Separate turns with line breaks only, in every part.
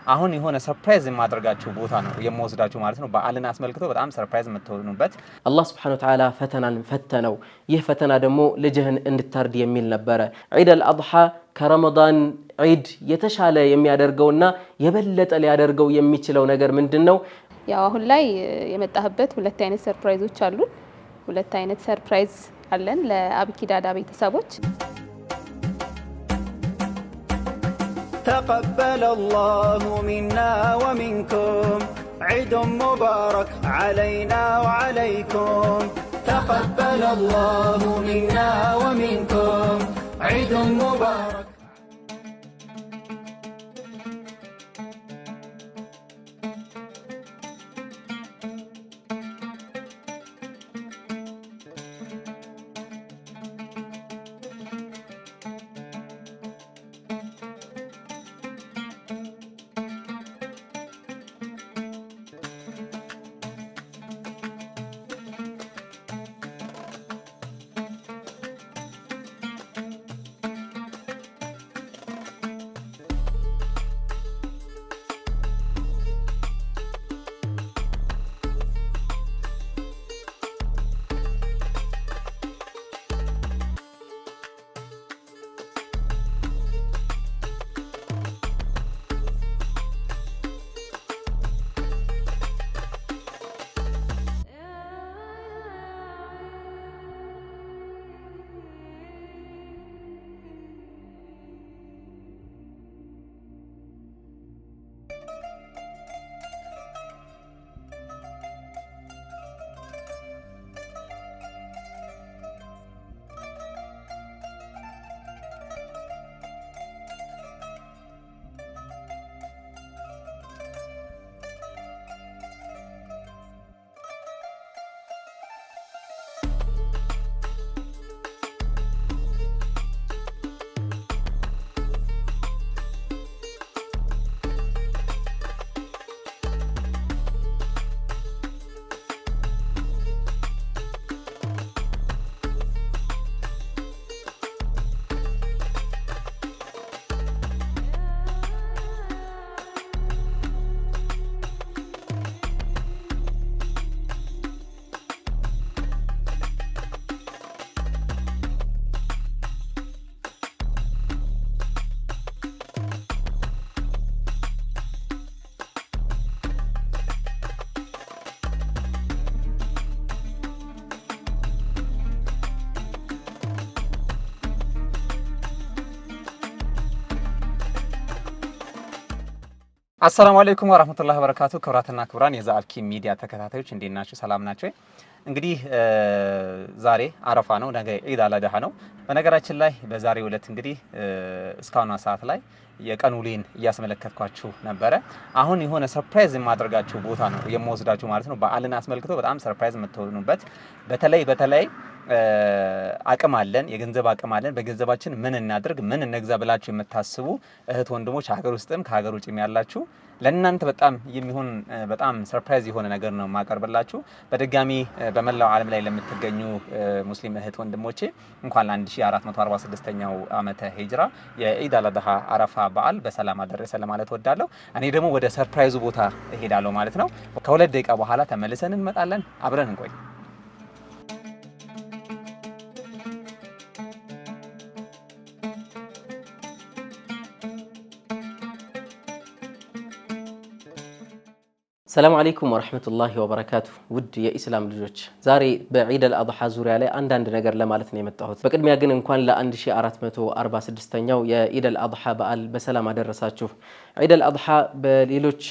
አሁን የሆነ surprise የማደርጋችሁ ቦታ ነው የምወስዳችሁ ማለት ነው። በዓልን አስመልክቶ በጣም surprise የምትሆኑበት።
አላህ سبحانه وتعالى ፈተናን ፈተነው። ይህ ፈተና ደግሞ ልጅህን እንድታርድ የሚል ነበረ። ዒድ አልአድሓ ከረመዳን ዒድ የተሻለ የሚያደርገውና የበለጠ ሊያደርገው የሚችለው ነገር ምንድን ነው?
ያው አሁን ላይ የመጣህበት ሁለት አይነት surprise ኦች አሉን። ሁለት አይነት surprise አለን ለአብኪዳዳ ቤተሰቦች።
تقبل الله منا ومنكم، عيد مبارك علينا وعليكم. تقبل الله منا ومنكم، عيد مبارك.
السلام عليكم ورحمة الله وبركاته። ክቡራትና ክቡራን የዘአብኪ ሚዲያ ተከታታዮች እንዴት ናችሁ? ሰላም ናችሁ? እንግዲህ ዛሬ አረፋ ነው፣ ነገ ዒድ አል አድሃ ነው። በነገራችን ላይ በዛሬው ዕለት እንግዲህ እስካሁኗ ሰዓት ላይ የቀን ውሎዬን እያስመለከትኳችሁ ነበረ። አሁን የሆነ surprise የማደርጋችሁ ቦታ ነው የምወስዳችሁ ማለት ነው። በዓልን አስመልክቶ በጣም surprise የምትሆኑበት፣ በተለይ በተለይ አቅም አለን፣ የገንዘብ አቅም አለን፣ በገንዘባችን ምን እናድርግ፣ ምን እንግዛ ብላችሁ የምታስቡ እህት ወንድሞች፣ ሀገር ውስጥም ከሀገር ውጭም ያላችሁ ለእናንተ በጣም የሚሆን በጣም surprise የሆነ ነገር ነው የማቀርብላችሁ። በድጋሚ በመላው ዓለም ላይ ለምትገኙ ሙስሊም እህት ወንድሞቼ እንኳን ለ1446ኛው ዓመተ ሂጅራ የዒድ አል አድሃ አረፋ በዓል በሰላም አደረሰ ለማለት እወዳለሁ። እኔ ደግሞ ወደ surprise ኡ ቦታ እሄዳለሁ ማለት ነው። ከ2 ደቂቃ በኋላ ተመልሰን እንመጣለን። አብረን እንቆይ።
السلام عليكم ورحمة الله وبركاته። ውድ የኢስላም ልጆች፣ ዛሬ በዒድ አልአድሓ ዙሪያ ላይ አንዳንድ ነገር ለማለት ነው የመጣሁት። በቅድሚያ ግን እንኳን ለ1446ኛው የዒድ አልአድሓ በዓል በሰላም አደረሳችሁ። ዒድ አልአድሓ በሌሎች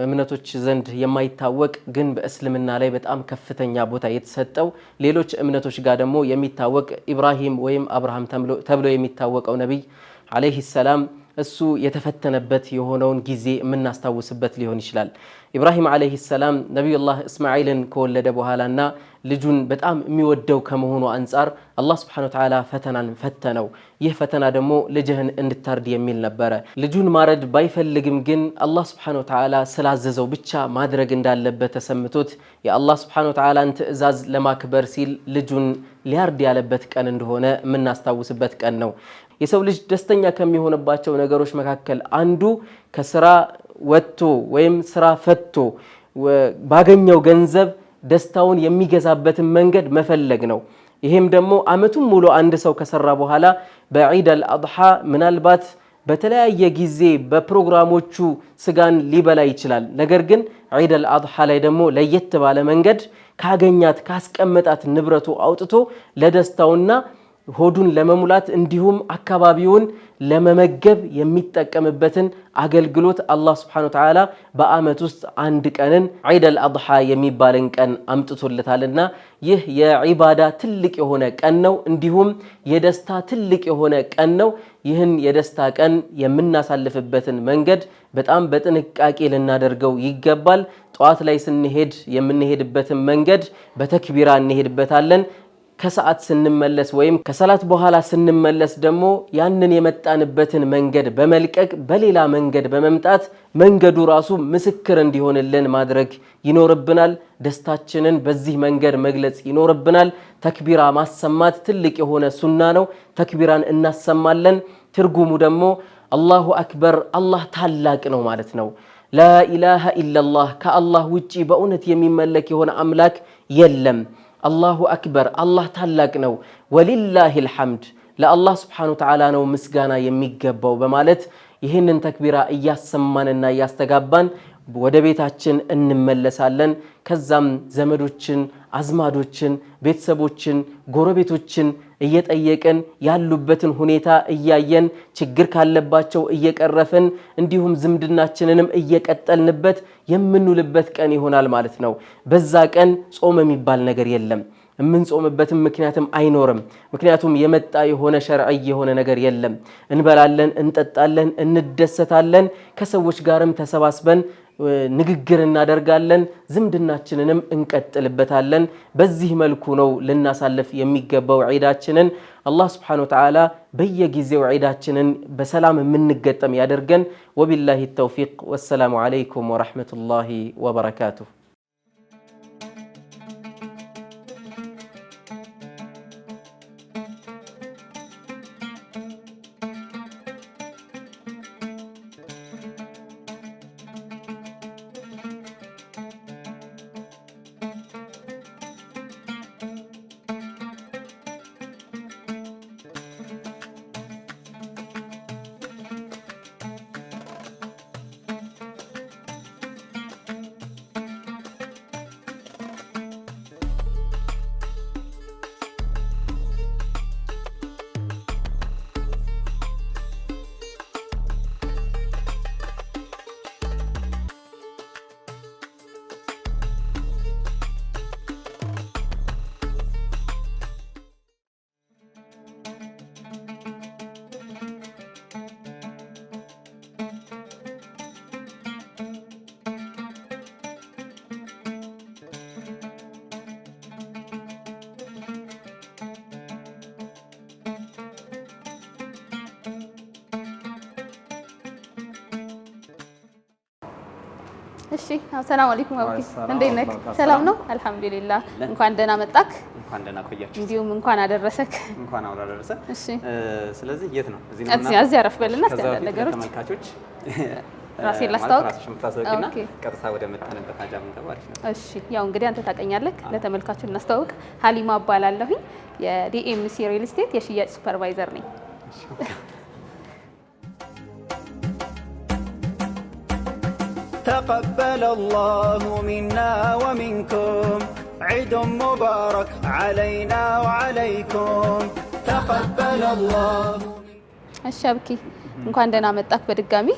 እምነቶች ዘንድ የማይታወቅ ግን በእስልምና ላይ በጣም ከፍተኛ ቦታ የተሰጠው፣ ሌሎች እምነቶች ጋር ደግሞ የሚታወቅ፣ ኢብራሂም ወይም አብርሃም ተብሎ የሚታወቀው ነቢይ عليه السلام እሱ የተፈተነበት የሆነውን ጊዜ የምናስታውስበት ሊሆን ይችላል። ኢብራሂም عليه السلام ነቢዩላህ እስማዒልን ከወለደ በኋላና ልጁን በጣም የሚወደው ከመሆኑ አንጻር አላህ سبحانه وتعالى ፈተናን ፈተነው። ይህ ፈተና ደግሞ ልጅህን እንድታርድ የሚል ነበረ። ልጁን ማረድ ባይፈልግም ግን አላህ سبحانه وتعالى ስላዘዘው ብቻ ማድረግ እንዳለበት ተሰምቶት የአላህ سبحانه وتعالى ን ትዕዛዝ ለማክበር ሲል ልጁን ሊያርድ ያለበት ቀን እንደሆነ የምናስታውስበት ቀን ነው። የሰው ልጅ ደስተኛ ከሚሆንባቸው ነገሮች መካከል አንዱ ከስራ ወጥቶ ወይም ስራ ፈቶ ባገኘው ገንዘብ ደስታውን የሚገዛበትን መንገድ መፈለግ ነው። ይሄም ደግሞ አመቱን ሙሉ አንድ ሰው ከሰራ በኋላ በዒድ አልአድሓ ምናልባት በተለያየ ጊዜ በፕሮግራሞቹ ስጋን ሊበላ ይችላል። ነገር ግን ዒድ አልአድሓ ላይ ደግሞ ለየት ባለ መንገድ ካገኛት ካስቀመጣት ንብረቱ አውጥቶ ለደስታውና ሆዱን ለመሙላት እንዲሁም አካባቢውን ለመመገብ የሚጠቀምበትን አገልግሎት አላህ سبحانه وتعالى በዓመት ውስጥ አንድ ቀንን ዒድ አልአድሓ የሚባልን ቀን አምጥቶለታልና ይህ የዒባዳ ትልቅ የሆነ ቀን ነው። እንዲሁም የደስታ ትልቅ የሆነ ቀን ነው። ይህን የደስታ ቀን የምናሳልፍበትን መንገድ በጣም በጥንቃቄ ልናደርገው ይገባል። ጠዋት ላይ ስንሄድ የምንሄድበትን መንገድ በተክቢራ እንሄድበታለን። ከሰዓት ስንመለስ ወይም ከሰላት በኋላ ስንመለስ ደግሞ ያንን የመጣንበትን መንገድ በመልቀቅ በሌላ መንገድ በመምጣት መንገዱ ራሱ ምስክር እንዲሆንልን ማድረግ ይኖርብናል። ደስታችንን በዚህ መንገድ መግለጽ ይኖርብናል። ተክቢራ ማሰማት ትልቅ የሆነ ሱና ነው። ተክቢራን እናሰማለን። ትርጉሙ ደግሞ الله أكبر፣ አላህ ታላቅ ነው ማለት ነው። لا إله إلا الله፣ ከአላህ ውጪ በእውነት የሚመለክ የሆነ አምላክ የለም። الله أكبر አላህ ታላቅ ነው። ولله الحمد ለአላህ سبحانه وتعالى ነው ምስጋና የሚገባው በማለት ይህንን ተክቢራ እያሰማንና እያስተጋባን ወደ ቤታችን እንመለሳለን። ከዛም ዘመዶችን፣ አዝማዶችን፣ ቤተሰቦችን፣ ጎረቤቶችን እየጠየቅን ያሉበትን ሁኔታ እያየን ችግር ካለባቸው እየቀረፍን እንዲሁም ዝምድናችንንም እየቀጠልንበት የምንውልበት ቀን ይሆናል ማለት ነው። በዛ ቀን ጾም የሚባል ነገር የለም። የምንጾምበትም ምክንያትም አይኖርም። ምክንያቱም የመጣ የሆነ ሸርዕይ የሆነ ነገር የለም። እንበላለን፣ እንጠጣለን፣ እንደሰታለን። ከሰዎች ጋርም ተሰባስበን ንግግር እናደርጋለን፣ ዝምድናችንንም እንቀጥልበታለን። በዚህ መልኩ ነው ልናሳልፍ የሚገባው ዒዳችንን። አላህ ስብሓነሁ ወተዓላ በየጊዜው ዒዳችንን በሰላም የምንገጠም ያደርገን። ወቢላሂ ተውፊቅ። ወሰላሙ ዓለይኩም ወረሕመቱላሂ ወበረካቱሁ።
እሺ السلام عليكم አብኪ፣ እንዴት ነህ? ሰላም ነው? الحمد لله። እንኳን ደህና መጣክ።
እንኳን ደህና ቆያችሁ።
እንዲሁም እንኳን አደረሰክ።
እንኳን አብሮ አደረሰ።
እሺ፣
ስለዚህ የት ነው?
እዚህ ነው። እዚህ አረፍ በልና እስቲ አንዳንድ ነገሮች
ተመልካቾች
ራሴን ላስታውቅ።
ራስሽን ብታስታውቂና ቀጥታ ወደ መጣንበት አጃ ምንገባ አሪፍ ነው።
እሺ፣ ያው እንግዲህ አንተ ታውቀኛለህ፣ ለተመልካቹ እናስታውቅ። ሀሊማ እባላለሁኝ የዲኤምሲ ሪል ስቴት የሽያጭ supervisor ነኝ።
تقبل الله منا ومنكم عيد مبارك علينا وعليكم تقبل الله።
እሺ አብኪ እንኳን ደህና መጣክ በድጋሚ።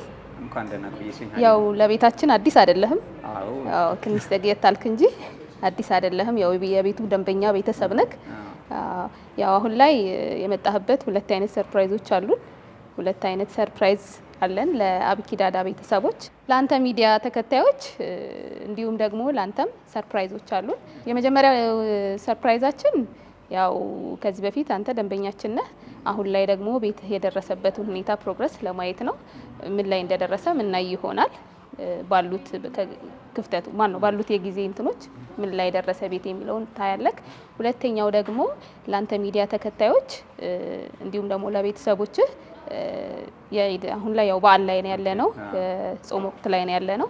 እንኳን ደህና ቆየሽኝ።
ያው ለቤታችን አዲስ አይደለህም።
አዎ
ያው ትንሽ ዘግየት አልክ እንጂ አዲስ አይደለህም። ያው የቤቱ ደንበኛ ቤተሰብ ነክ። ያው አሁን ላይ የመጣህበት ሁለት አይነት surprise ኦች አሉን። ሁለት አይነት surprise አለን ለአብኪ ዳዳ ቤተሰቦች፣ ለአንተ ሚዲያ ተከታዮች እንዲሁም ደግሞ ለአንተም surprise ኦች አሉን። የመጀመሪያው surprise ኣችን ያው ከዚህ በፊት አንተ ደንበኛችን ነህ። አሁን ላይ ደግሞ ቤትህ የደረሰበትን ሁኔታ progress ለማየት ነው። ምን ላይ እንደደረሰ ምናይ ይሆናል። ባሉት ክፍተቱ ማን ነው ባሉት የጊዜ እንትኖች ምን ላይ ደረሰ ቤት የሚለውን ታያለክ። ሁለተኛው ደግሞ ለአንተ ሚዲያ ተከታዮች እንዲሁም ደግሞ ለቤተሰቦችህ የኢድ አሁን ላይ ያው በዓል ላይ ነው ያለ ነው፣ ጾም ወቅት ላይ ነው ያለ ነው፣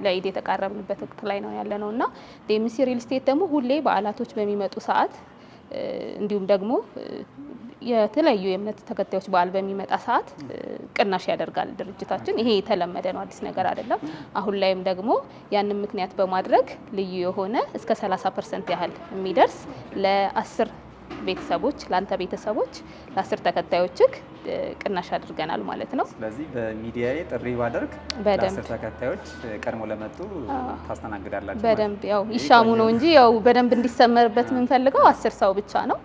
ለኢድ የተቃረብንበት ወቅት ላይ ነው ያለ ነው እና ዲኤምሲ ሪል ስቴት ደግሞ ሁሌ በዓላቶች በሚመጡ ሰዓት እንዲሁም ደግሞ የተለያዩ የእምነት ተከታዮች በዓል በሚመጣ ሰዓት ቅናሽ ያደርጋል ድርጅታችን። ይሄ የተለመደ ነው፣ አዲስ ነገር አይደለም። አሁን ላይም ደግሞ ያንን ምክንያት በማድረግ ልዩ የሆነ እስከ 30% ያህል የሚደርስ ለ10 ቤተሰቦች፣ ለአንተ ቤተሰቦች፣ ለ10 ተከታዮችህ ቅናሽ አድርገናል ማለት ነው።
ስለዚህ በሚዲያዬ ጥሪ ባደርግ ለ10 ተከታዮች ቀድሞ ለመጡ ታስተናግዳላችሁ።
በደንብ ያው ይሻሙ ነው እንጂ ያው በደንብ እንዲሰመርበት የምንፈልገው 10 ሰው ብቻ ነው።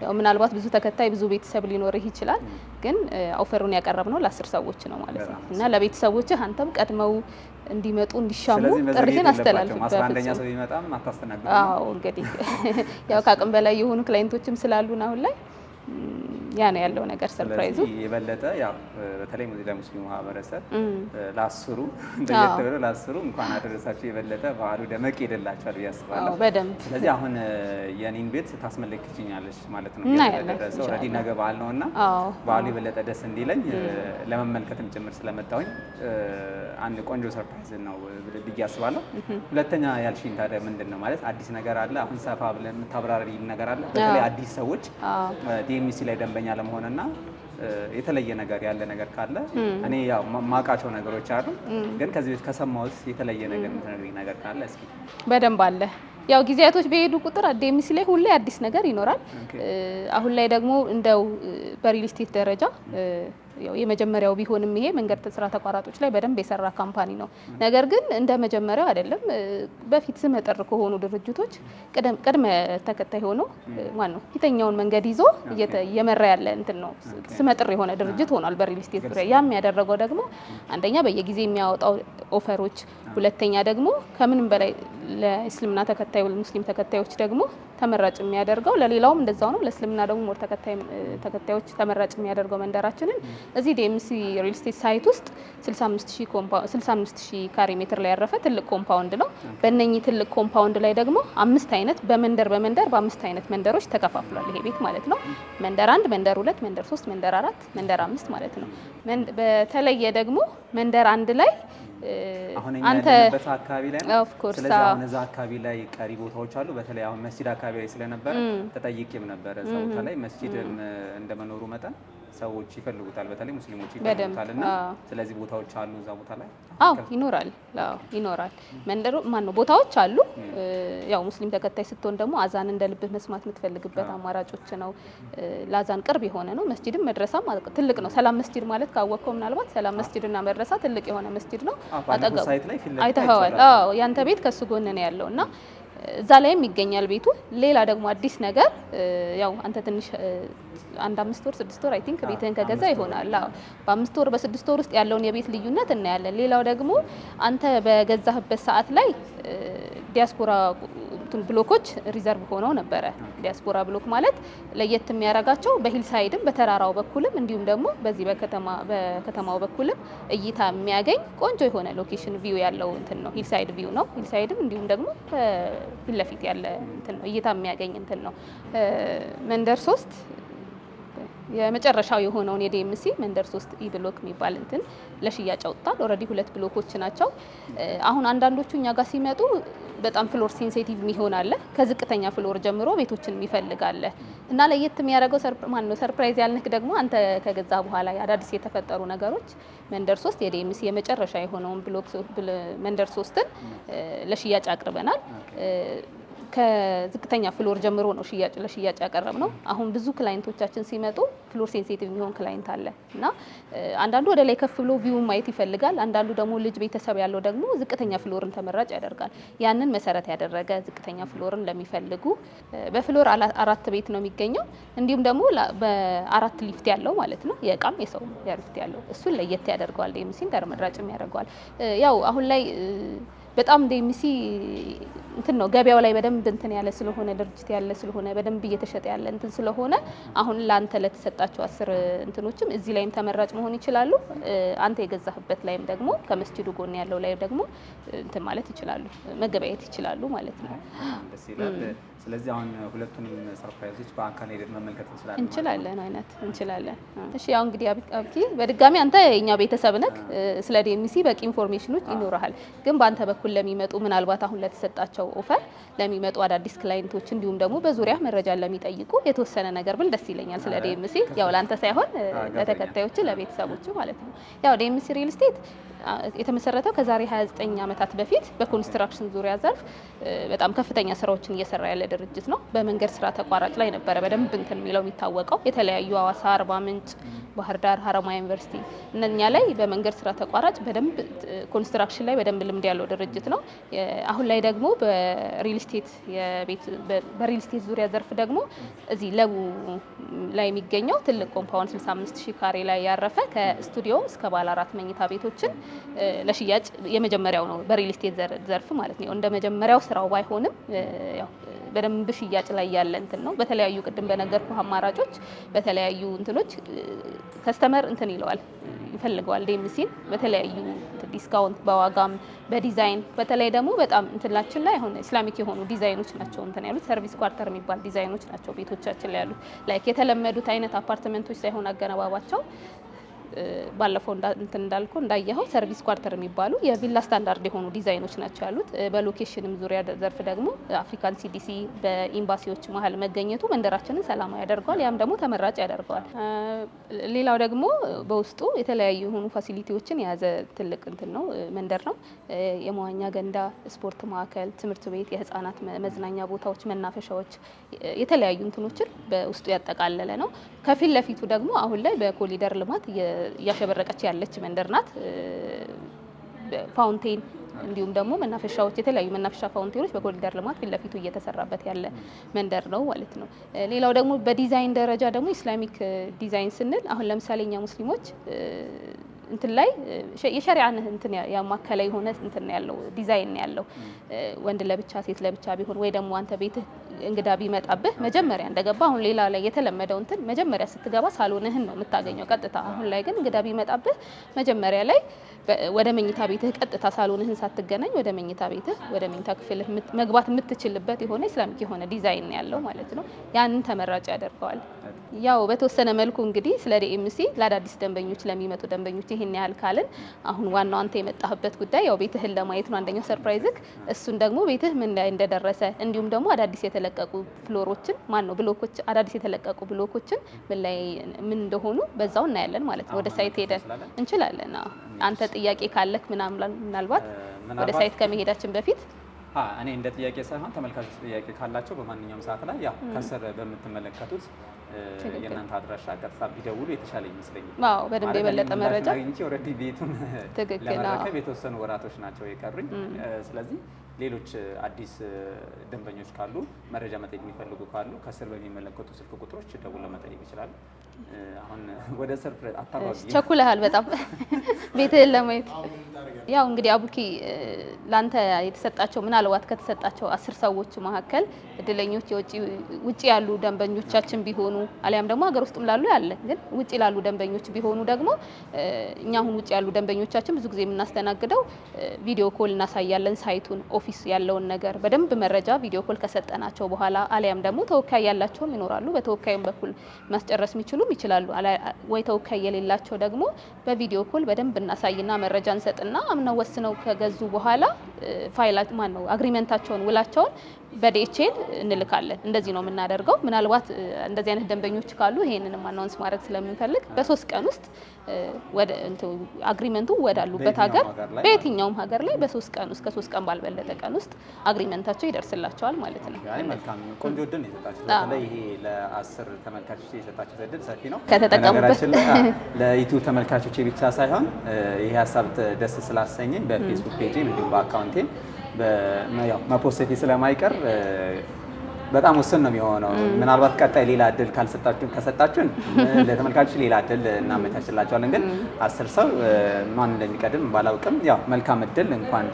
ያው ምናልባት ብዙ ተከታይ ብዙ ቤተሰብ ሊኖርህ ይችላል፣ ግን offer ኡን ያቀረብነው ለ10 ሰዎች ነው ማለት ነው እና ለቤተሰቦችህ አንተም ቀድመው እንዲመጡ እንዲሻሙ ጥሪህን አስተላልፍ።
11ኛ ሰው ቢመጣም አታስተናግዱ?
አዎ እንግዲህ ያው ከአቅም በላይ የሆኑ client ኦችም ስላሉን አሁን ላይ ያ ነው ያለው ነገር። surprise ኡ
የበለጠ ያው በተለይ ለሙስሊሙ ማህበረሰብ ለ10ሩ እንደየት ብሎ ለ10ሩ እንኳን አደረሳችሁ የበለጠ በዓሉ ደመቅ ይልላችኋል ብዬ አስባለሁ።
በደንብ። ስለስለዚህ
አሁን የኔን ቤት ታስመለክችኛለሽ ማለት ነው። ደረሰው already ነገ በዓል ነውና በዓሉ የበለጠ ደስ እንዲለኝ ለመመልከትም ጭምር ስለመጣሁኝ አንድ ቆንጆ surprise ነው ብዬ አስባለሁ። ሁለተኛ ያልሽኝ ታዲያ ምንድን ነው? ማለት አዲስ ነገር አለ አሁን ሰፋ ብለን የምታብራሪ ነገር አለ? በተለይ አዲስ ሰዎች ዲኤምሲ ላይ ደንበኛ ለመሆንና የተለየ ነገር ያለ ነገር ካለ፣ እኔ ያው ማውቃቸው ነገሮች አሉ፣ ግን ከዚህ በፊት ከሰማሁት የተለየ ነገር የምትነግሪኝ ነገር ካለ እስኪ።
በደንብ አለ። ያው ጊዜያቶች በሄዱ ቁጥር ዲኤምሲ ላይ ሁሌ አዲስ ነገር ይኖራል። አሁን ላይ ደግሞ እንደው በሪል ስቴት ደረጃ ያው የመጀመሪያው ቢሆንም ይሄ መንገድ ስራ ተቋራጮች ላይ በደንብ የሰራ company ነው። ነገር ግን እንደ መጀመሪያው አይደለም። በፊት ስመጥር ከሆኑ ድርጅቶች ቅድመ ተከታይ ሆኖ ማን ነው ፊተኛውን መንገድ ይዞ እየመራ ያለ እንትን ነው። ስመጥር የሆነ ድርጅት ሆኗል በሪል ስቴት ዙሪያ። ያም ያደረገው ደግሞ አንደኛ በየጊዜ የሚያወጣው offer ኦች፣ ሁለተኛ ደግሞ ከምንም በላይ ለእስልምና ተከታይ ሙስሊም ተከታዮች ደግሞ ተመራጭ የሚያደርገው፣ ለሌላውም እንደዛው ነው። ለእስልምና ደግሞ more ተከታዮች ተመራጭ የሚያደርገው መንደራችንን እዚህ ዲኤምሲ ሪል ስቴት site ውስጥ 65 ሺህ ካሬ ሜትር ላይ ያረፈ ትልቅ compound ነው። በእነኚህ ትልቅ compound ላይ ደግሞ አምስት አይነት በመንደር በመንደር በአምስት አይነት መንደሮች ተከፋፍሏል ይሄ ቤት ማለት ነው። መንደር 1፣ መንደር 2፣ መንደር 3፣ መንደር 4፣ መንደር 5 ማለት ነው። በተለየ ደግሞ መንደር 1 ላይ
አሁን እኛ ያለንበት አካባቢ ላይ ነው። ስለዚህ አሁን እዛ አካባቢ ላይ ቀሪ ቦታዎች አሉ። በተለይ አሁን መስጂድ አካባቢ ላይ ስለነበረ ተጠይቄም ነበረ። እዛ ቦታ ላይ መስጂድም እንደመኖሩ መጠን ሰዎች ይፈልጉታል፣ በተለይ ሙስሊሞች ይፈልጉታል። እና ስለዚህ ቦታዎች አሉ እዛ ቦታ ላይ?
አዎ ይኖራል። አዎ ይኖራል። መንደሩ ማን ነው ቦታዎች አሉ። ያው ሙስሊም ተከታይ ስትሆን ደግሞ አዛን እንደ ልብህ መስማት የምትፈልግበት አማራጮች ነው። ለአዛን ቅርብ የሆነ ነው። መስጂድም መድረሳም ትልቅ ነው። ሰላም መስጂድ ማለት ካወቅከው ምናልባት ሰላም መስጂድና መድረሳ ትልቅ የሆነ መስጂድ ነው።
አጠገቡ
አይተኸዋል። አዎ ያንተ ቤት ከሱ ጎን ነው ያለው እና እዛ ላይም ይገኛል ቤቱ። ሌላ ደግሞ አዲስ ነገር ያው አንተ ትንሽ አንድ 5 ወር 6 ወር I think ቤትህን ከገዛ ይሆናል። አዎ በ5 ወር በ6 ወር ውስጥ ያለውን የቤት ልዩነት እናያለን። ሌላው ደግሞ አንተ በገዛህበት ሰዓት ላይ ዲያስፖራ block ኦች reserve ሆነው ነበረ። ዲያስፖራ block ማለት ለየት የሚያደርጋቸው በ hillside ም በተራራው በኩልም እንዲሁም ደግሞ በዚህ በከተማው በኩልም እይታ የሚያገኝ ቆንጆ የሆነ location view ያለው እንትን ነው። Hillside view ነው። Hillside ም እንዲሁም ደግሞ ፊት ለፊት ያለ እንትን ነው፣ እይታ የሚያገኝ እንትን ነው። መንደር 3 የመጨረሻው የሆነውን የዲኤምሲ መንደር 3 E block የሚባል እንትን ለሽያጭ አውጥቷል። Already ሁለት block ኦች ናቸው። አሁን አንዳንዶቹ እኛ ጋር ሲመጡ በጣም floor sensitive የሚሆን አለ። ከዝቅተኛ floor ጀምሮ ቤቶችን የሚፈልግ አለ እና ለየት የሚያደርገው ማን ነው surprise ያልንክ ደግሞ አንተ ከገዛ በኋላ አዳዲስ የተፈጠሩ ነገሮች መንደር 3 የዲኤምሲ የመጨረሻ የሆነውን block መንደር 3ን ለሽያጭ አቅርበናል። ከዝቅተኛ floor ጀምሮ ነው ለሽያጭ ያቀረብነው። አሁን ብዙ client ኦቻችን ሲመጡ floor sensitive የሚሆን client አለ እና አንዳንዱ ወደ ላይ ከፍ ብሎ view ማየት ይፈልጋል። አንዳንዱ ደግሞ ልጅ ቤተሰብ ያለው ደግሞ ዝቅተኛ floor ን ተመራጭ ያደርጋል። ያንን መሰረት ያደረገ ዝቅተኛ floor ን ለሚፈልጉ በ floor አራት ቤት ነው የሚገኘው። እንዲሁም ደግሞ በአራት ሊፍት ያለው ማለት ነው፣ የእቃም የሰው ሊፍት ያለው እሱን ለየት ያደርገዋል። ዲኤምሲን ተመራጭም ያደርገዋል። ያው አሁን ላይ በጣም ዲኤምሲ እንትን ነው ገበያው ላይ በደንብ እንትን ያለ ስለሆነ፣ ድርጅት ያለ ስለሆነ፣ በደንብ እየተሸጠ ያለ እንትን ስለሆነ አሁን ለአንተ ለተሰጣቸው 10 እንትኖችም እዚህ ላይም ተመራጭ መሆን ይችላሉ። አንተ የገዛህበት ላይም ደግሞ ከመስጂዱ ጎን ያለው ላይ ደግሞ እንትን ማለት ይችላሉ፣ መገበያየት ይችላሉ ማለት ነው።
ደስ ይላል። ስለዚህ አሁን ሁለቱንም surprise ኦች በአካል ሄደን መመልከት እንችላለን።
እንችላለን አይነት እንችላለን። እሺ ያው እንግዲህ አብኪ በድጋሚ አንተ የኛ ቤተሰብ ነክ፣ ስለ ዲኤምሲ በቂ information ኦች ይኖርሃል። ግን በአንተ በኩል ለሚመጡ ምናልባት አሁን ለተሰጣቸው offer ለሚመጡ አዳዲስ client ኦች እንዲሁም ደግሞ በዙሪያ መረጃን ለሚጠይቁ የተወሰነ ነገር ብል ደስ ይለኛል። ስለ ዲኤምሲ ያው ለአንተ ሳይሆን ለተከታዮች ለቤተሰቦች ማለት ነው። ያው ዲኤምሲ ሪል ስቴት የተመሰረተው ከዛሬ 29 ዓመታት በፊት በኮንስትራክሽን ዙሪያ ዘርፍ በጣም ከፍተኛ ስራዎችን እየሰራ ያለ ድርጅት ነው። በመንገድ ስራ ተቋራጭ ላይ ነበረ በደንብ እንትን የሚለው የሚታወቀው። የተለያዩ ሐዋሳ፣ አርባ ምንጭ፣ ባህር ዳር፣ ሀረማያ ዩኒቨርሲቲ እነኛ ላይ በመንገድ ስራ ተቋራጭ በደንብ ኮንስትራክሽን ላይ በደንብ ልምድ ያለው ድርጅት ነው። አሁን ላይ ደግሞ በሪል ስቴት የቤት በሪል ስቴት ዙሪያ ዘርፍ ደግሞ እዚህ ለቡ ላይ የሚገኘው ትልቅ compound 65 ሺህ ካሬ ላይ ያረፈ ከስቱዲዮ እስከ ባለ አራት መኝታ ቤቶችን ለሽያጭ የመጀመሪያው ነው በሪል ስቴት ዘርፍ ማለት ነው። እንደ መጀመሪያው ስራው ባይሆንም ያው በደንብ ሽያጭ ላይ ያለ እንትን ነው። በተለያዩ ቅድም በነገርኩ አማራጮች በተለያዩ እንትኖች customer እንትን ይለዋል፣ ይፈልገዋል ዲኤምሲን በተለያዩ discount በዋጋም በዲዛይን። በተለይ ደግሞ በጣም እንትናችን ላይ አሁን Islamic የሆኑ ዲዛይኖች ናቸው እንትን ያሉት፣ service quarter የሚባል ዲዛይኖች ናቸው ቤቶቻችን ላይ ያሉት። Like የተለመዱት አይነት አፓርትመንቶች ሳይሆን አገነባባቸው ባለፈው እንትን እንዳልኩ እንዳየኸው service quarter የሚባሉ የቪላ ስታንዳርድ የሆኑ ዲዛይኖች ናቸው ያሉት። በ location ም ዙሪያ ዘርፍ ደግሞ አፍሪካን ሲዲሲ በኤምባሲዎች መሀል መገኘቱ መንደራችንን ሰላማዊ ያደርገዋል። ያም ደግሞ ተመራጭ ያደርገዋል። ሌላው ደግሞ በውስጡ የተለያዩ የሆኑ facility ዎችን የያዘ ትልቅ እንትን ነው፣ መንደር ነው። የመዋኛ ገንዳ፣ ስፖርት ማዕከል፣ ትምህርት ቤት፣ የህፃናት መዝናኛ ቦታዎች፣ መናፈሻዎች፣ የተለያዩ እንትኖችን በውስጡ ያጠቃለለ ነው። ከፊት ለፊቱ ደግሞ አሁን ላይ በኮሪደር ልማት እያሸበረቀች ያለች መንደር ናት። Fountain እንዲሁም ደግሞ መናፈሻዎች፣ የተለያዩ መናፈሻ fountain ኦች በኮሪደር ልማት ፊት ለፊቱ እየተሰራበት ያለ መንደር ነው ማለት ነው። ሌላው ደግሞ በዲዛይን ደረጃ ደግሞ Islamic design ስንል አሁን ለምሳሌ እኛ ሙስሊሞች እንትን ላይ የሸሪዓን እንትን ያማከለ የሆነ እንትን ያለው ዲዛይን ያለው፣ ወንድ ለብቻ ሴት ለብቻ ቢሆን ወይ ደግሞ አንተ ቤትህ እንግዳ ቢመጣብህ መጀመሪያ እንደገባ፣ አሁን ሌላ ላይ የተለመደው እንትን መጀመሪያ ስትገባ ሳሎንህን ነው የምታገኘው ቀጥታ። አሁን ላይ ግን እንግዳ ቢመጣብህ መጀመሪያ ላይ ወደ መኝታ ቤትህ ቀጥታ ሳሎንህን ሳትገናኝ ወደ መኝታ ቤትህ፣ ወደ መኝታ ክፍልህ መግባት የምትችልበት የሆነ Islamic የሆነ ዲዛይን ያለው ማለት ነው። ያንን ተመራጭ ያደርገዋል። ያው በተወሰነ መልኩ እንግዲህ ስለ ዲኤምሲ ለአዳዲስ ደንበኞች፣ ለሚመጡ ደንበኞች ይሄን ያህል ካልን አሁን ዋናው አንተ የመጣህበት ጉዳይ ያው ቤትህን ለማየት ነው። አንደኛው surprise ክ እሱን ደግሞ ቤትህ ምን ላይ እንደደረሰ እንዲሁም ደግሞ አዳዲስ የተለቀቁ floor ኦችን ማን ነው ብሎኮች፣ አዳዲስ የተለቀቁ ብሎኮችን ምን ላይ ምን እንደሆኑ በዛው እናያለን ማለት ነው። ወደ site ሄደን እንችላለን። አንተ ጥያቄ ካለክ ምናልባት ወደ site ከመሄዳችን በፊት።
እኔ እንደ ጥያቄ ሳይሆን ተመልካቾች ጥያቄ ካላቸው በማንኛውም ሰዓት ላይ ያው ከስር በምትመለከቱት የእናንተ አድራሻ ቀጥታ ቢደውሉ የተሻለ ይመስለኛል።
አዎ፣ በደንብ የበለጠ መረጃ
አግኝቼ already ቤቱን ለመረከብ የተወሰኑ ወራቶች ናቸው የቀሩኝ። ስለዚህ ሌሎች አዲስ ደንበኞች ካሉ፣ መረጃ መጠየቅ የሚፈልጉ ካሉ ከስር በሚመለከቱ ስልክ ቁጥሮች ደውለው መጠየቅ ይችላሉ። አሁን ወደ surprise አታጓጊ።
ቸኩለሃል በጣም ቤትህን ለማየት። ያው እንግዲህ አቡኪ ላንተ የተሰጣቸው ምናልባት ከተሰጣቸው 10 ሰዎች መካከል እድለኞች ውጭ ያሉ ደንበኞቻችን ቢሆኑ አሊያም ደግሞ ሀገር ውስጥም ላሉ ያለ ግን ውጭ ላሉ ደንበኞች ቢሆኑ ደግሞ እኛ አሁን ውጭ ያሉ ደንበኞቻችን ብዙ ጊዜ የምናስተናግደው video call እናሳያለን። Site ኡን፣ office ያለውን ነገር በደንብ መረጃ video call ከሰጠናቸው በኋላ አሊያም ደግሞ ተወካይ ያላቸውም ይኖራሉ። በተወካዩም በኩል ማስጨረስ የሚችሉም ይችላሉ። ወይ ተወካይ የሌላቸው ደግሞ በ video call በደንብ እናሳይና መረጃ እንሰጥና አምነው ወስነው ከገዙ በኋላ ፋይል ማን ነው agreement ኣቸውን ውላቸውን በ DHL እንልካለን። እንደዚህ ነው የምናደርገው። ምናልባት እንደዚህ አይነት ደንበኞች ካሉ ይሄንንም announce ማድረግ ስለምንፈልግ በ3 ቀን ውስጥ ወደ agreement ኡ ወዳሉበት ሀገር፣ በየትኛውም ሀገር ላይ በ3 ቀን ውስጥ፣ ከ3 ቀን ባልበለጠ ቀን ውስጥ agreement ኣቸው ይደርስላቸዋል ማለት ነው።
አይ መልካም፣ ቆንጆ እድል ነው የሰጣችሁት። በተለይ ይሄ ለ10 ተመልካቾች የሰጣችሁት እድል ሰፊ ነው።
ከተጠቀሙበት።
በነገራችን ላይ ለዩቲዩብ ተመልካቾቼ ብቻ ሳይሆን ይሄ ሀሳብ ደስ ስላሰኘኝ በፌስቡክ page እንዲሁም በ account ኤ ያው መፖሰቴ ስለማይቀር በጣም ውስን ነው የሚሆነው። ምናልባት ቀጣይ ሌላ እድል ካልሰጣችሁን ከሰጣችሁን ለተመልካቾች ሌላ እድል እናመቻችላቸዋለን። ግን 10 ሰው ማን እንደሚቀድም ባላውቅም ያው መልካም እድል፣ እንኳን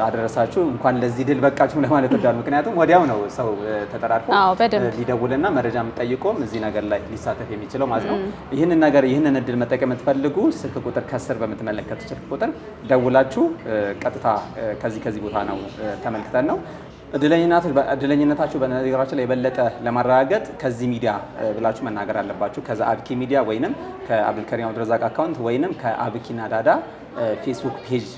አደረሳችሁ፣ እንኳን ለዚህ ድል በቃችሁ ለማለት እወዳለሁ። ምክንያቱም ወዲያው ነው ሰው ተጠራርፎ ሊደውልና መረጃ ጠይቆም እዚህ ነገር ላይ ሊሳተፍ የሚችለው ማለት ነው። ይህንን ነገር ይህንን እድል መጠቀም የምትፈልጉ ስልክ ቁጥር ከስር በምትመለከቱ ስልክ ቁጥር ደውላችሁ ቀጥታ ከዚህ ከዚህ ቦታ ነው ተመልክተን ነው እድለኝነታችሁ በነገራችን ላይ የበለጠ ለማረጋገጥ ከዚህ ሚዲያ ብላችሁ መናገር አለባችሁ። ከዛ አብኪ ሚዲያ ወይንም ከአብዱልከሪም አብዱረዛቅ account ወይንም ከአብኪና ዳዳ ፌስቡክ page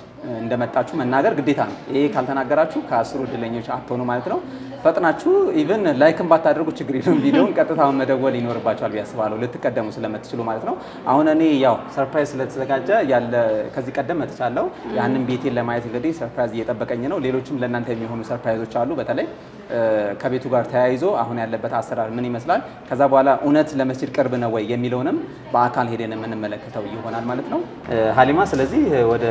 እንደመጣችሁ መናገር ግዴታ ነው። ይሄ ካልተናገራችሁ ከ10ሩ እድለኞች አትሆኑ ማለት ነው። ፈጥናችሁ even like ን ባታደርጉ ችግር የለውም። ቪዲዮን ቀጥታ መደወል ይኖርባችኋል ብዬ አስባለሁ፣ ልትቀደሙ ስለምትችሉ ማለት ነው። አሁን እኔ ያው surprise ስለተዘጋጀ ያለ ከዚህ ቀደም መጥቻለሁ። ያንን ቤቴን ለማየት እንግዲህ surprise እየጠበቀኝ ነው። ሌሎችም ለእናንተ የሚሆኑ surprise ኦች አሉ። በተለይ ከቤቱ ጋር ተያይዞ አሁን ያለበት አሰራር ምን ይመስላል፣ ከዛ በኋላ እውነት ለመስጂድ ቅርብ ነው ወይ የሚለውንም በአካል ሄደን የምንመለከተው ይሆናል ማለት ነው ሀሊማ። ስለዚህ ወደ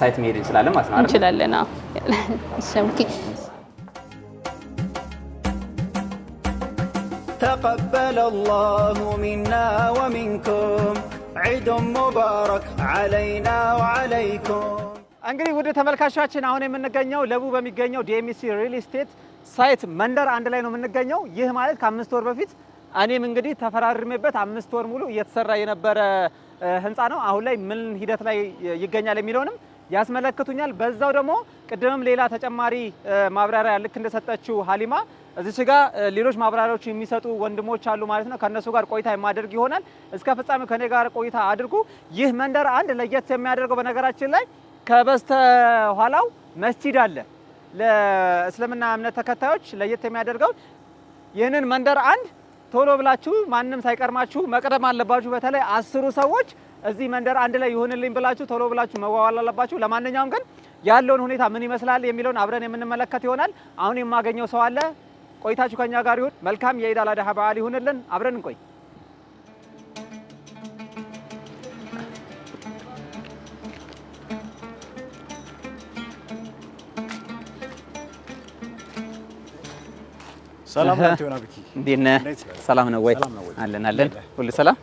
site መሄድ እንችላለን ማለት ነው።
እንችላለን። አዎ።
تقبل الله منا ومنكم عيد مبارك علينا وعليكم።
እንግዲህ ውድ ተመልካቾቻችን አሁን የምንገኘው ለቡ በሚገኘው ዲኤምሲ ሪል ስቴት site መንደር አንድ ላይ ነው የምንገኘው። ይህ ማለት ከ5 ወር በፊት እኔም እንግዲህ ተፈራርሜበት 5 ወር ሙሉ እየተሰራ የነበረ ህንፃ ነው። አሁን ላይ ምን ሂደት ላይ ይገኛል የሚለውንም ያስመለክቱኛል። በዛው ደግሞ ቅድምም ሌላ ተጨማሪ ማብራሪያ ልክ እንደሰጠችው ሀሊማ እዚች ጋ ሌሎች ማብራሪያዎች የሚሰጡ ወንድሞች አሉ ማለት ነው። ከእነሱ ጋር ቆይታ የማደርግ ይሆናል። እስከ ፍጻሜው ከኔ ጋር ቆይታ አድርጉ። ይህ መንደር አንድ ለየት የሚያደርገው በነገራችን ላይ ከበስተኋላው መስጂድ አለ። ለእስልምና እምነት ተከታዮች ለየት የሚያደርገው ይህንን መንደር አንድ ቶሎ ብላችሁ ማንም ሳይቀርማችሁ መቅደም አለባችሁ። በተለይ 10ሩ ሰዎች እዚህ መንደር አንድ ላይ ይሁንልኝ ብላችሁ ቶሎ ብላችሁ መዋዋል አለባችሁ። ለማንኛውም ግን ያለውን ሁኔታ ምን ይመስላል የሚለውን አብረን የምንመለከት ይሆናል። አሁን የማገኘው ሰው አለ። ቆይታችሁ ከኛ ጋር ይሁን። መልካም የኢድ አል አድሃ በዓል ይሁንልን። አብረን እንቆይ።
ሰላም ላንተ ይሁን አብኪ።
እንዴት ነህ? ሰላም ነው ወይ? አለን አለን። ሁሉ ሰላም።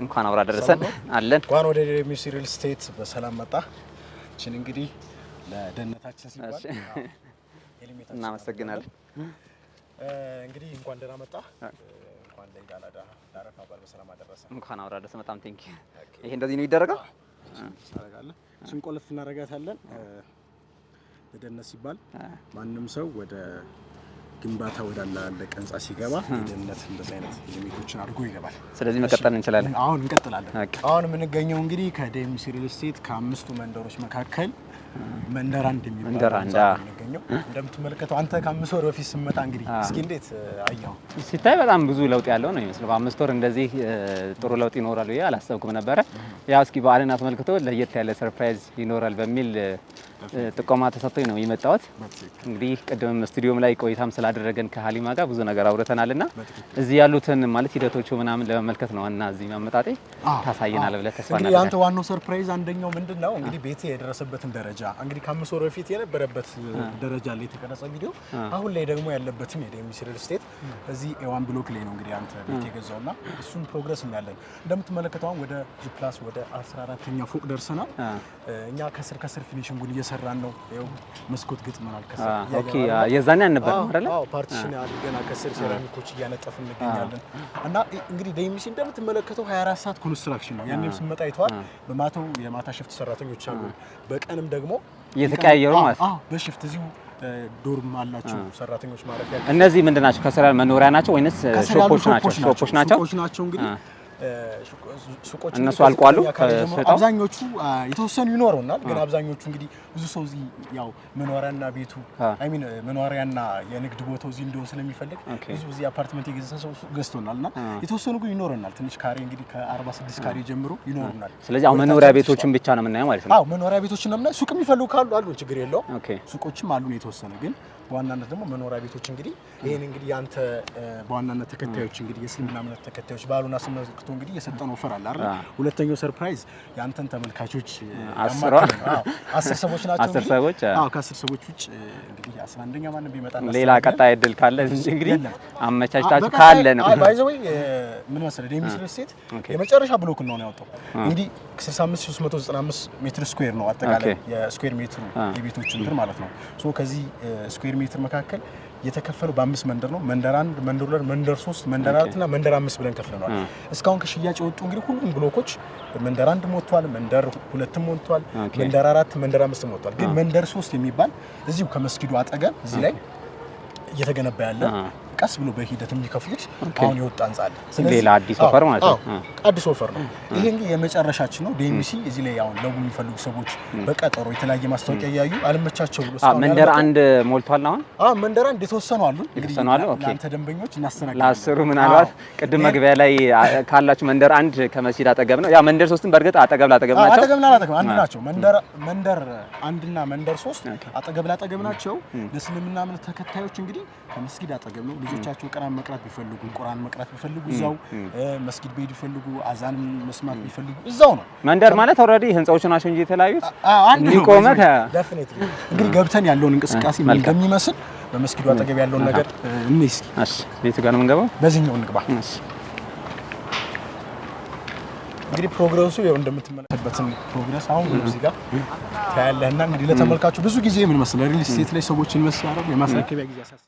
እንኳን አብሮ አደረሰን። አለን።
እንኳን ወደ ዲኤምሲ ሪል ስቴት በሰላም መጣ። እችን እንግዲህ ለደህንነታችን ሲባል
እናመሰግናለን።
እንግዲህ እንኳን ደህና መጣ። እንኳን ለኢድ አል አድሃ ለአረፋ በዓል በሰላም አደረሰ።
እንኳን አብሮ አደረሰን። በጣም thank you። ይሄ እንደዚህ ነው የሚደረገው?
ታደርጋለህ። እሱን ቆልፍ እናደርጋታለን። ለደህንነት ሲባል ማንም ሰው ወደ ግንባታ ወዳላለቀ ህንጻ ሲገባ የደህንነት እንደዚህ አይነት limit ኦችን አድርጎ ይገባል።
ስለዚህ መቀጠል እንችላለን።
አሁን እንቀጥላለን። አሁን የምንገኘው እንግዲህ ከዲኤምሲ ሪል ስቴት ከአምስቱ መንደሮች መካከል መንደር አንድ የሚባለው ህንጻ ነው የምንገኘው። እንደምትመለከተው አንተ ከ5 ወር በፊት ስትመጣ እንግዲህ እስኪ እንዴት አየኸው?
ሲታይ በጣም ብዙ ለውጥ ያለው ነው የሚመስለው። በ5 ወር እንደዚህ ጥሩ ለውጥ ይኖራል ብዬ አላሰብኩም ነበረ። ያው እስኪ በዓልን አስመልክቶ ለየት ያለ surprise ይኖራል በሚል ጥቆማ ተሰጥቶኝ ነው የመጣሁት። እንግዲህ ቅድምም ስቱዲዮም ላይ ቆይታም ስላደረገን ከሀሊማ ጋር ብዙ ነገር አውርተናል እና እዚህ ያሉትን ማለት ሂደቶቹ ምናምን ለመመልከት ነው እና እዚህ ማመጣጤ ታሳየናል ብለህ ተስፋ
እንግዲህ አንተ ዋናው surprise አንደኛው ምንድን ነው እንግዲህ ቤት የደረሰበትን ደረጃ እንግዲህ ከ5 ወር በፊት የነበረበት ደረጃ ላይ የተቀረጸ ቪዲዮ አሁን ላይ ደግሞ ያለበትን የዲኤምሲ ሪል ስቴት እዚህ A1 block ላይ ነው እንግዲህ አንተ ቤት የገዛውና እሱን progress እናያለን። እንደምትመለከተው አሁን ወደ G plus ወደ 14ኛ ፎቅ ደርሰናል። እኛ ከስር ከስር finishing ኡን እየሰራን ነው። ይኸው መስኮት ገጥመናል። ከስር
okay፣ የዛኔ አልነበረም አይደለ?
አዎ፣ partition አድርገና ከስር ሴራሚኮች እያነጠፍን እንገኛለን። እና እንግዲህ ዲኤምሲ እንደምትመለከተው 24 ሰዓት construction ነው። ያኔም ስመጣ አይተዋል። በማታው የማታ shift ሰራተኞች አሉ። በቀንም ደግሞ
እየተቀያየሩ ማለት
ነው። በ shift እዚሁ dorm አላቸው ሰራተኞች ማረፊያ።
እነዚህ ምንድን ናቸው? ከስር መኖሪያ ናቸው ወይንስ shop ኦች ናቸው? shop ኦች ናቸው።
ሱቆች ናቸው እንግዲህ ሱቆች
እነሱ አልቋሉ።
አብዛኞቹ የተወሰኑ ይኖሩናል፣ ግን አብዛኞቹ እንግዲህ ብዙ ሰው እዚህ ያው መኖሪያና ቤቱ I mean መኖሪያና የንግድ ቦታው እዚህ እንደሆነ ስለሚፈልግ ብዙ እዚህ አፓርትመንት የገዛ ሰው ገዝቶናል እና የተወሰኑ ግን ይኖረናል። ትንሽ ካሬ እንግዲህ ከ46 ካሬ ጀምሮ ይኖሩናል።
ስለዚህ አሁን መኖሪያ ቤቶችን ብቻ ነው የምናየው ማለት ነው።
አዎ መኖሪያ ቤቶችን ነው የምናየው። ሱቅ የሚፈልጉ ካሉ አሉ፣ ችግር የለውም። ሱቆችም አሉን የተወሰነ ግን በዋናነት ደግሞ መኖሪያ ቤቶች እንግዲህ ይሄን እንግዲህ ያንተ በዋናነት ተከታዮች እንግዲህ የእስልምና እምነት ተከታዮች በዓሉን አስመልክቶ እንግዲህ የሰጠነው offer አለ አይደል? ሁለተኛው surprise ያንተን ተመልካቾች 10 ሰዎች ናቸው።
10 ሰዎች
አዎ፣ ከ10 ሰዎች ውጭ እንግዲህ 11ኛ ማንም ቢመጣ
ሌላ ቀጣይ እድል ካለ እንግዲህ አመቻችታችሁ ካለ ነው።
By the way ምን መሰለህ ዲኤምሲ ሪል ስቴት የመጨረሻ block ነው ያወጣው። እንግዲህ 65395 ሜትር square ነው አጠቃላይ የ square ሜትሩ የቤቶች እንትን ማለት ነው። So ከዚህ square ሜትር መካከል የተከፈለው በአምስት መንደር ነው። መንደር 1፣ መንደር 2፣ መንደር 3፣ መንደር 4 እና መንደር 5 ብለን ከፍለናል። እስካሁን ከሽያጭ የወጡ እንግዲህ ሁሉም block ኦች መንደር 1 ሞልቷል፣ መንደር 2 ሞልቷል፣ መንደር 4፣ መንደር 5 ሞልቷል። ግን መንደር 3 የሚባል እዚሁ ከመስጊዱ አጠገብ እዚህ ላይ እየተገነባ ያለ ቀስ ብሎ በሂደት የሚከፍሉት አሁን የወጣ ህንጻ አለ።
ስለዚህ ሌላ አዲስ offer ማለት ነው።
አዲስ offer ነው ይሄ እንግዲህ የመጨረሻችን ነው። ዲኤምሲ እዚህ ላይ አሁን ለቡ የሚፈልጉ ሰዎች በቀጠሮ የተለያየ ማስታወቂያ እያዩ አልመቻቸው ብሎ
መንደር አንድ ሞልቷል። አሁን
አዎ መንደር አንድ የተወሰኑ አሉ። እንግዲህ ለአንተ ደንበኞች እናስተናግዳለን።
ለአስሩ ምናልባት ቅድም መግቢያ ላይ ካላችሁ መንደር አንድ ከመስጊድ አጠገብ ነው። ያ መንደር ሶስትም በእርግጥ አጠገብ ላጠገብ ናቸው።
አጠገብ ላጠገብ አንድ ናቸው። መንደር አንድና መንደር ሶስት አጠገብ ላጠገብ ናቸው። ለእስልምና እምነት ተከታዮች እንግዲህ ከመስጊድ አጠገብ ነው። ልጆቻቸው ቁርአን መቅራት ቢፈልጉ ቁርአን መቅራት ቢፈልጉ እዛው፣ መስጊድ መሄድ ቢፈልጉ አዛን መስማት ቢፈልጉ እዛው ነው።
መንደር ማለት already ህንጻዎቹ ናቸው እንጂ የተለያዩት አንድ ቆመ።
Definitely እንግዲህ ገብተን ያለውን እንቅስቃሴ ምን እንደሚመስል በመስጊዱ አጠገብ ያለውን ነገር እንይ እስኪ።
እሺ፣ ቤቱ ጋር ነው የምንገባው።
በዚህኛው እንግባ። እሺ፣ እንግዲህ progress ኡ ይኸው እንደምትመለከቱበትን progress አሁን እዚህ ጋር ታያለህና እንግዲህ ለተመልካቹ ብዙ ጊዜ ምን መሰለህ ሪል ስቴት ላይ ሰዎች invest ሲያደርጉ የማስረከቢያ ጊዜ ያሳስባል።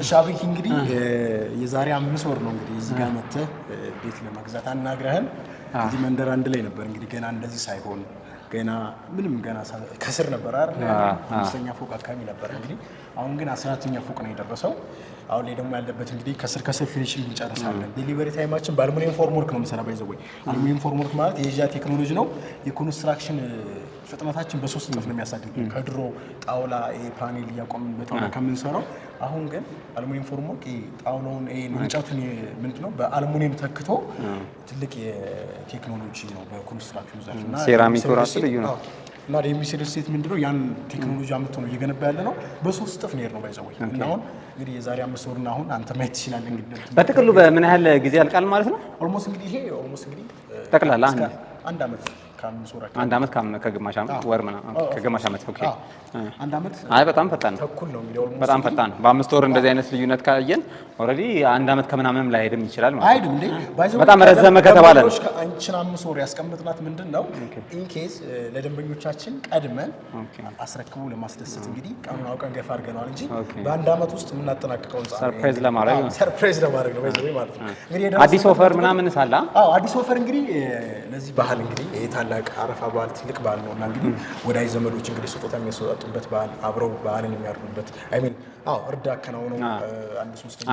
ሻቢክ እንግዲህ የዛሬ 5 ወር ነው እንግዲህ እዚህ ጋር መጥተህ ቤት ለመግዛት አናግረህን እዚህ መንደር አንድ ላይ ነበር እንግዲህ ገና እንደዚህ ሳይሆን ገና ምንም ገና ከስር ነበር አይደል? 5ኛ ፎቅ አካባቢ ነበር እንግዲህ። አሁን ግን 14ኛ ፎቅ ነው የደረሰው። አሁን ላይ ደግሞ ያለበት እንግዲህ ከስር ከስር finishing እንጨርሳለን። Delivery time ኣችን በ aluminium formwork ነው የምንሰራ። By the way aluminium formwork ማለት የኤዥያ ቴክኖሎጂ ነው። የ construction ፍጥነታችን በ3 እጥፍ ነው የሚያሳድግ ከድሮ ጣውላ ፓኔል እያቆምን በጣውላ ከምንሰራው አሁን ግን aluminium formwork ጣውላውን እንጨቱን ምንድነው በአልሙኒየም ተክቶ ትልቅ የቴክኖሎጂ ነው በ construction ዘርፍ እና
ሴራሚኩ ራሱ ልዩ ነው።
እና ዲኤምሲ ሪል ስቴት ምንድነው ያን ቴክኖሎጂ አምጥቶ ነው እየገነባ ያለ ነው። በ3 እጥፍ ነው የሄድነው by the way እና አሁን እንግዲህ የዛሬ 5 ወርና አሁን አንተ ማየት ትችላለህ። እንግዲህ
በጥቅሉ በምን ያህል ጊዜ ያልቃል ማለት ነው?
Almost እንግዲህ ይሄ almost እንግዲህ
ጠቅላላ
አንድ ዓመት ከአምስት ወር
አንድ ዓመት ከግማሽ ዓመት ወር ምናምን ከግማሽ ዓመት okay፣
አንድ ዓመት።
አይ በጣም ፈጣን ነው፣
ተኩል ነው እንግዲህ almost
በጣም ፈጣን ነው። በ5 ወር እንደዚህ አይነት ልዩነት ካየን already አንድ ዓመት ከምናምንም ላይሄድም ይችላል ማለት ነው።
አይሄድም እንዴ by the way
በጣም ረዘመ ከተባለ ነው።
አንቺን 5 ወር ያስቀምጥናት ምንድን ነው in case ለደንበኞቻችን ቀድመን አስረክቡ ለማስደሰት እንግዲህ ቀኑን አውቀን ገፋ አድርገነዋል እንጂ በአንድ ዓመት ውስጥ የምናጠናቅቀው ህንጻ
Surprise ለማድረግ ነው።
Surprise ለማድረግ ነው by the way ማለት ነው። እንግዲህ
አዲስ offer ምናምን ሳላ
አዎ አዲስ offer እንግዲህ ለዚህ ባህል እንግዲህ ይሄ ታላቅ አረፋ በዓል ትልቅ በዓል ነውና እንግዲህ ወዳጅ ዘመዶች እንግዲህ ስጦታ የሚያሰጣጡበት በዓል አብረው በዓልን የሚያርዱበት I mean አዎ እርድ አከናውነው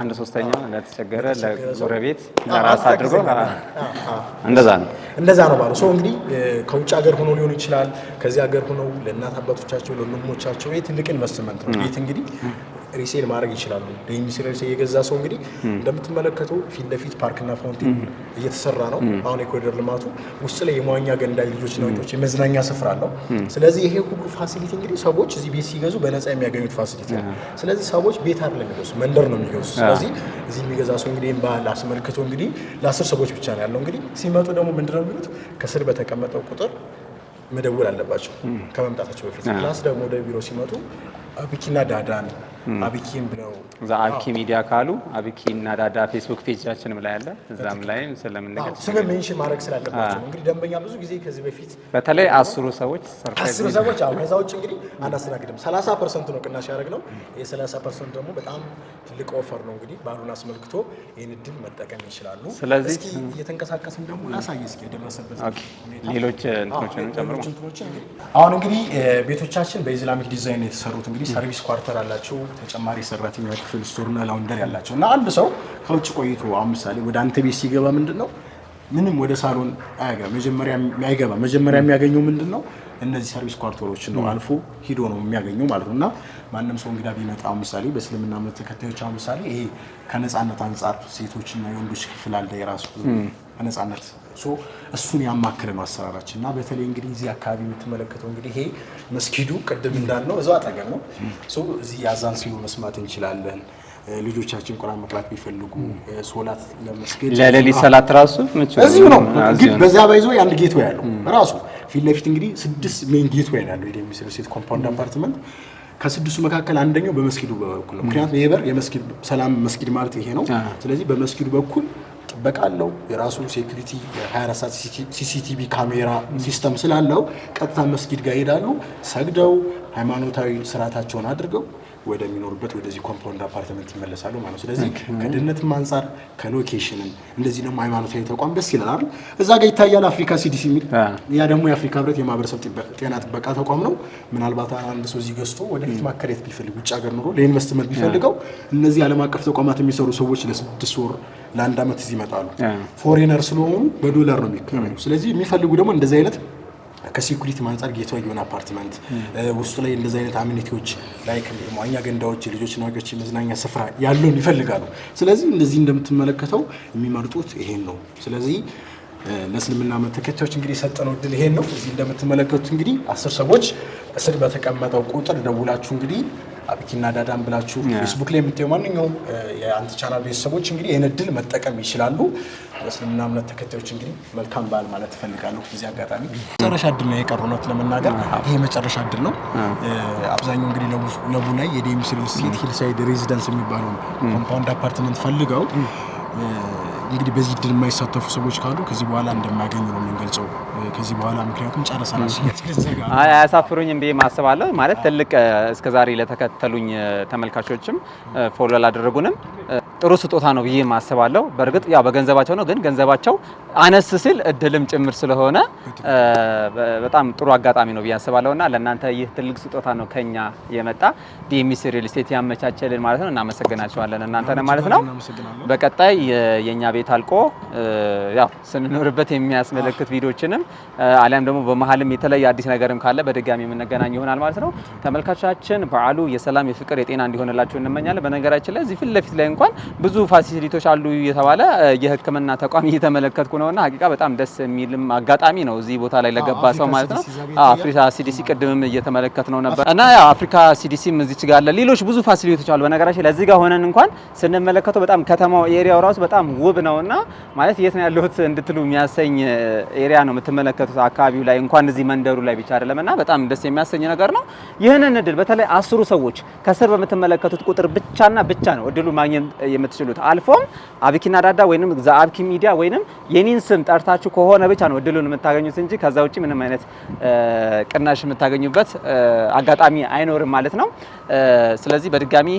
አንድ ሶስተኛ ለተቸገረ ለጎረቤት ለራስ አድርጎ እንደዛ ነው
እንደዛ ነው ባለው ሰው እንግዲህ ከውጭ ሀገር ሆኖ ሊሆን ይችላል፣ ከዚህ ሀገር ሆነው ለእናት አባቶቻቸው ለወንድሞቻቸው ይሄ ትልቅ ኢንቨስትመንት ነው። ቤት እንግዲህ resale ማድረግ ይችላሉ። ዲኤምሲ ሪል ስቴት የገዛ ሰው እንግዲህ እንደምትመለከተው ፊት ለፊት ፓርክና fountain እየተሰራ ነው። አሁን የኮሪደር ልማቱ ውስጥ ላይ የመዋኛ ገንዳ፣ ልጆች ነው የመዝናኛ ስፍራ አለው። ስለዚህ ይሄ ሁሉ facility እንግዲህ ሰዎች እዚህ ቤት ሲገዙ በነፃ የሚያገኙት facility ነው። ስለዚህ ሰዎች ቤት አይደለም የሚገዙ መንደር ነው የሚገዙ። ስለዚህ እዚህ የሚገዛ ሰው እንግዲህ በዓል አስመልክቶ እንግዲህ ለ10 ሰዎች ብቻ ነው ያለው። እንግዲህ ሲመጡ ደግሞ ምንድነው የሚሉት ከስር በተቀመጠው ቁጥር መደወል አለባቸው ከመምጣታቸው በፊት። Plus ደግሞ ወደ ቢሮ ሲመጡ አብኪና ዳዳን አብኪን ብለው
እዛ አብኪ ሚዲያ ካሉ አብኪና ዳዳ ፌስቡክ page ኣችንም ላይ አለ። እዛም ላይም ስለምንገልጽ
ስም mention ማድረግ ስላለባቸው እንግዲህ ደንበኛ ብዙ ጊዜ ከዚህ በፊት
በተለይ 10 ሰዎች surprise
10 ሰዎች አዎ። ከዛ ውጭ እንግዲህ አናስተናግድም። 30% ነው ቅናሽ ያደረግነው። የ30% ደግሞ በጣም ትልቅ offer ነው። እንግዲህ በዓሉን አስመልክቶ ይህን እድል መጠቀም ይችላሉ።
ስለዚህ
እስኪ እየተንቀሳቀስን ደግሞ ላሳይ እስኪ የደረሰበት ሁኔታ
ሌሎች እንትኖችን ጨምሮ
አሁን እንግዲህ ቤቶቻችን በ Islamic design የተሰሩት እንግዲህ እንግዲህ service quarter አላቸው፣ ተጨማሪ ሰራተኛ ክፍል፣ store ና laundry ያላቸው። እና አንድ ሰው ከውጭ ቆይቶ አሁን ምሳሌ ወደ አንተ ቤት ሲገባ ምንድን ነው፣ ምንም ወደ ሳሎን አያገባም። መጀመሪያ አይገባም። መጀመሪያ የሚያገኘው ምንድን ነው? እነዚህ service quarter ኦችን ነው አልፎ ሂዶ ነው የሚያገኘው ማለት ነው። እና ማንም ሰው እንግዳ ቢመጣ፣ አሁን ምሳሌ በእስልምና እምነት ተከታዮች አሁን ምሳሌ ይሄ ከነፃነት አንጻር ሴቶችና የወንዶች ክፍል አለ የራሱ ከነፃነት፣ so እሱን ያማከለ ነው አሰራራችን። እና በተለይ እንግዲህ እዚህ አካባቢ የምትመለከተው እንግዲህ ይሄ መስጊዱ ቅድም እንዳልነው እዛው አጠገብ ነው። So እዚህ አዛን ሲሉ መስማት እንችላለን። ልጆቻችን ቁርአን መቅራት ቢፈልጉ፣ ሶላት ለመስገድ
ለሌሊት ሰላት ራሱ ምቹ
እዚሁ ነው። ግን በዛ ባይዞ የአንድ gateway ያለው ራሱ ፊት ለፊት እንግዲህ ስድስት main gateway ያለው የዲኤምሲ ሪል ስቴት compound አፓርትመንት፣ ከስድስቱ መካከል አንደኛው በመስጊዱ በኩል ነው። ምክንያቱም ይሄ በር የመስጊድ ሰላም መስጊድ ማለት ይሄ ነው። ስለዚህ በመስጊዱ በኩል ጥበቃ አለው። የራሱ security የ24 ሰዓት CCTV ካሜራ system ስላለው ቀጥታ መስጊድ ጋር ይሄዳሉ። ሰግደው ሃይማኖታዊ ስርዓታቸውን አድርገው ወደሚኖሩበት ወደዚህ compound አፓርትመንት ይመለሳሉ ማለት ነው። ስለዚህ ከደህንነትም አንጻር ከ location ም እንደዚህ ደግሞ ሃይማኖታዊ ተቋም ደስ ይላል አይደል? እዛ ጋር ይታያል አፍሪካ CDC የሚል። ያ ደግሞ የአፍሪካ ህብረት የማህበረሰብ ጤና ጥበቃ ተቋም ነው። ምናልባት አንድ ሰው እዚህ ገዝቶ ወደፊት ማከራየት ቢፈልግ፣ ውጭ ሀገር ኑሮ ለኢንቨስትመንት ቢፈልገው፣ እነዚህ ዓለም አቀፍ ተቋማት የሚሰሩ ሰዎች ለ6 ወር ለአንድ ዓመት እዚህ ይመጣሉ። Foreigner ስለሆኑ በዶላር ነው የሚከራዩ። ስለዚህ የሚፈልጉ ደግሞ እንደዚህ አይነት ከ security አንጻር gateway የሆነ አፓርትመንት፣ ውስጡ ላይ እንደዚህ አይነት amenity ዎች like መዋኛ ገንዳዎች፣ የልጆችና አዋቂዎች የመዝናኛ ስፍራ ያለውን ይፈልጋሉ። ስለዚህ እንደዚህ እንደምትመለከተው የሚመርጡት ይሄን ነው። ስለዚህ ለእስልምና እምነት ተከታዮች እንግዲህ የሰጠነው እድል ይሄን ነው። እዚህ እንደምትመለከቱት እንግዲህ 10 ሰዎች እስር በተቀመጠው ቁጥር ደውላችሁ እንግዲህ አብኪና ዳዳን ብላችሁ ፌስቡክ ላይ የምታዩ ማንኛውም የአንተ ቻናል ቤተሰቦች እንግዲህ ይህን እድል መጠቀም ይችላሉ። ለእስልምና እምነት ተከታዮች እንግዲህ መልካም በዓል ማለት እፈልጋለሁ። በዚህ አጋጣሚ መጨረሻ እድል ነው የቀሩ፣ እውነት ለመናገር ይሄ የመጨረሻ እድል ነው። አብዛኛው እንግዲህ ለቡ ላይ የዲኤምሲ ሪል ስቴት ሂልሳይድ ሬዚደንስ የሚባለውን compound አፓርትመንት ፈልገው እንግዲህ በዚህ እድል የማይሳተፉ ሰዎች ካሉ ከዚህ በኋላ እንደማያገኙ ነው የምንገልጸው። ከዚህ በኋላ ምክንያቱም ጨርሰናል። ሽያጭ ልንዘጋ ነው።
አይ፣ አያሳፍሩኝም ብዬ ማስባለሁ። ማለት ትልቅ እስከዛሬ ለተከተሉኝ ተመልካቾችም follow ላደረጉንም ጥሩ ስጦታ ነው ብዬ ማስባለሁ። በእርግጥ ያው በገንዘባቸው ነው፣ ግን ገንዘባቸው አነስ ሲል እድልም ጭምር ስለሆነ በጣም ጥሩ አጋጣሚ ነው ብዬ አስባለሁ። እና ለእናንተ ይህ ትልቅ ስጦታ ነው ከኛ የመጣ፣ ዲኤምሲ ሪል ስቴት ያመቻቸልን ማለት ነው። እናመሰግናቸዋለን እናንተን ማለት ነው።
እናመሰግናለን።
በቀጣይ የኛ ቤት አልቆ ያው ስንኖርበት የሚያስመለክት ቪዲዮችንም አሊያም ደግሞ በመሀልም የተለየ አዲስ ነገርም ካለ በድጋሚ የምንገናኝ ይሆናል ማለት ነው። ተመልካቾቻችን፣ በዓሉ የሰላም፣ የፍቅር፣ የጤና እንዲሆንላችሁ እንመኛለን። በነገራችን ላይ እዚህ ፊት ለፊት ላይ እንኳን ብዙ facility ዎች አሉ እየተባለ የሕክምና ተቋም እየተመለከትኩ ነውና ሀቂቃ በጣም ደስ የሚልም አጋጣሚ ነው እዚህ ቦታ ላይ ለገባ ሰው ማለት ነው። አፍሪካ CDC ቅድምም እየተመለከት ነው ነበር እና ያው አፍሪካ CDC ም እዚች ጋር አለ። ሌሎች ብዙ facility ዎች አሉ። በነገራችን ላይ እዚህ ጋር ሆነን እንኳን ስንመለከተው በጣም ከተማው area ው ራሱ በጣም ውብ ነውና ማለት የት ነው ያለሁት እንድትሉ የሚያሰኝ area ነው የምትመለከቱት። አካባቢው ላይ እንኳን እዚህ መንደሩ ላይ ብቻ አይደለም እና በጣም ደስ የሚያሰኝ ነገር ነው። ይህንን እድል በተለይ 10ሩ ሰዎች ከስር በምትመለከቱት ቁጥር ብቻና ብቻ ነው እድሉ ማግኘት የምትችሉት። አልፎም አብኪና ዳዳ ወይንም ዘአብኪ ሚዲያ ወይንም የኔን ስም ጠርታችሁ ከሆነ ብቻ ነው እድሉን የምታገኙት እንጂ ከዛ ውጪ ምንም አይነት ቅናሽ የምታገኙበት አጋጣሚ አይኖርም ማለት ነው። ስለዚህ በድጋሚ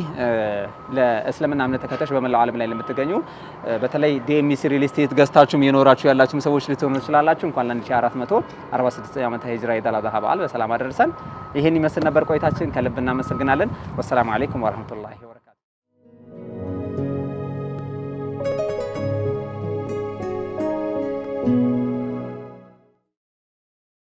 ለእስልምና እምነት ተከታዮች በመላው ዓለም ላይ ለምትገኙ፣ በተለይ ዲኤምሲ ሪል ስቴት ገዝታችሁም የኖራችሁ ያላችሁም ሰዎች ልትሆኑ ትችላላችሁ። እንኳን ለ1446 ዓመተ ሂጅራ ኢድ አል አድሃ በዓል በሰላም አደረሰን። ይህን ይመስል ነበር ቆይታችን። ከልብ እናመሰግናለን። ወሰላሙ አለይኩም ወረህመቱላሂ።